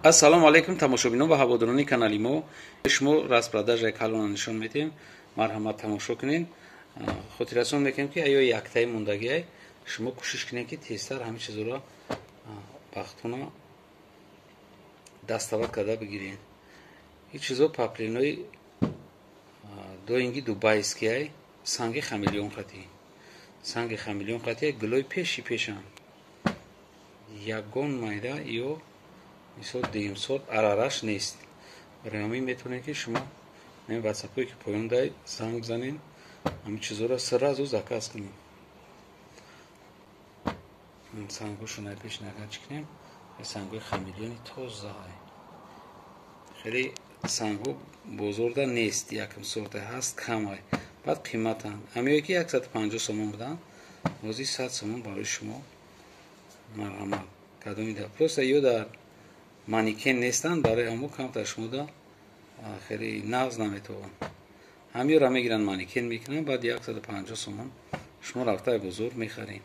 Ассалому алайкум тамошобинон ва ҳаводорони канали мо. Шумо распродажаи калона нишон медиҳем. Марҳамат, тамошо кунед. Хотиррасон мекунем, ки аё яктаи мондагиай, шумо кӯшиш кунед, ки тезтар ҳамин чизоро бахтона доставать карда бигиред. Ин чизо паплинои доинги дубайскиай, санги хамелеон қатӣ. Санги хамелеон қатӣ, гулои пеши пешанд. Ягон майда ё мисол дуюмсол арараш нест. Барои ҳамин метавонед, ки шумо ҳамин ватсапое, ки поён дай, занг бизанед, ҳамин чизоро сразу заказ кунед. Сангҳошро пеш нагар чӣ кунем? Сангҳои хамелеони тозаай. Хеле сангҳо бозорда нест, якм сорта ҳаст, камай. Баъд қиматанд. Ҳамиое ки 150 сомон буданд, ҳозир 100 сомон барои шумо. Марҳамат. Кадомида просто ё дар манекен нестанд, барои ҳамо камтар шумода хеле нағз наметавон. Ҳамиёра мегиранд, манекен мекунанд, баъд 150 сомон шумо рафтаи бозор мехаред.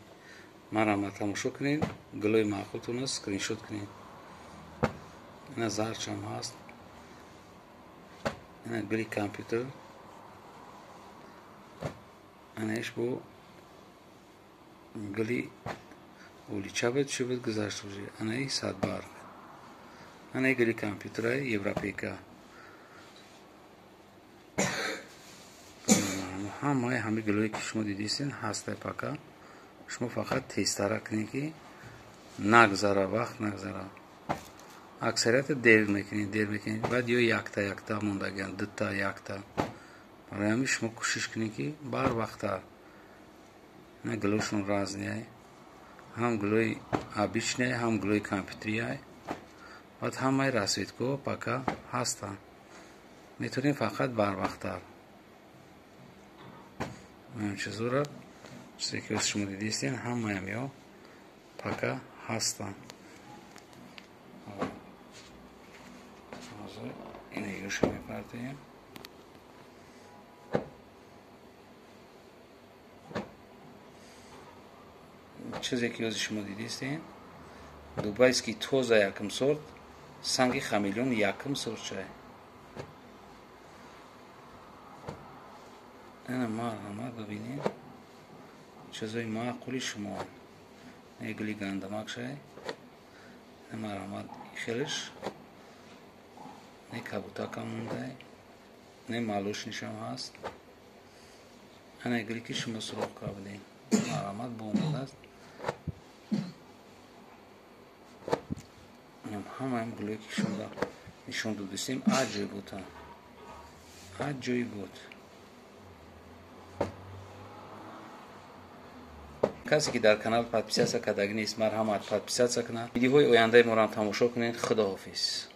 Марҳамат, тамошо кунед, гулои маъқултон аст, скриншот кунед. Ина зарчам ҳаст. Ина гули компютер. Анаиш бо гули улича буд, чӣ буд, гузашт уже. Анаи садбарг. Анаи гули компютераи европейка. Ҳамаи ҳами гулое, ки шумо дидистен, ҳастай пока. Шумо фақат тезтара кунед, ки нагзара, вақт нагзара. Аксарията дер мекунед, дер мекунед, баъд ё якта якта мондагианд, дута якта. Барои ҳамин шумо кӯшиш кунед, ки барвақттар. Ина гулошон разныйай. Ҳам гулои обычный, ҳам гулои компютериай. Баъд ҳамаи расцветкаҳо пока ҳастанд. Метавонед фақат барвақттар. Ҳамин чизоро, чизе ки шумо дидистен, ҳамаям ё пока ҳастанд. Ҳозир ина ёша мепартоем. Чизе ки ҳозир шумо дидистен, дубайский тоза якм сорт, санги хамелеон якм сорт чай. Ина марҳамат, бибинед, чизои маъқули шумо. Гули гандамак шай. Марҳамат, хелеш не кабутакам мондай, не молочныйшам ҳаст. Ана гули, ки шумо суроғ кардем. Марҳамат, бо омодааст. Ҳамаам гулое, ки шумо нишон додистем, аҷоиботанд. Аҷоибот. Касе ки дар канал подписаться кардагӣ нест, марҳамат, подписаться кунад. Видеоҳои ояндаи моро ҳам тамошо кунед. Худоҳофиз.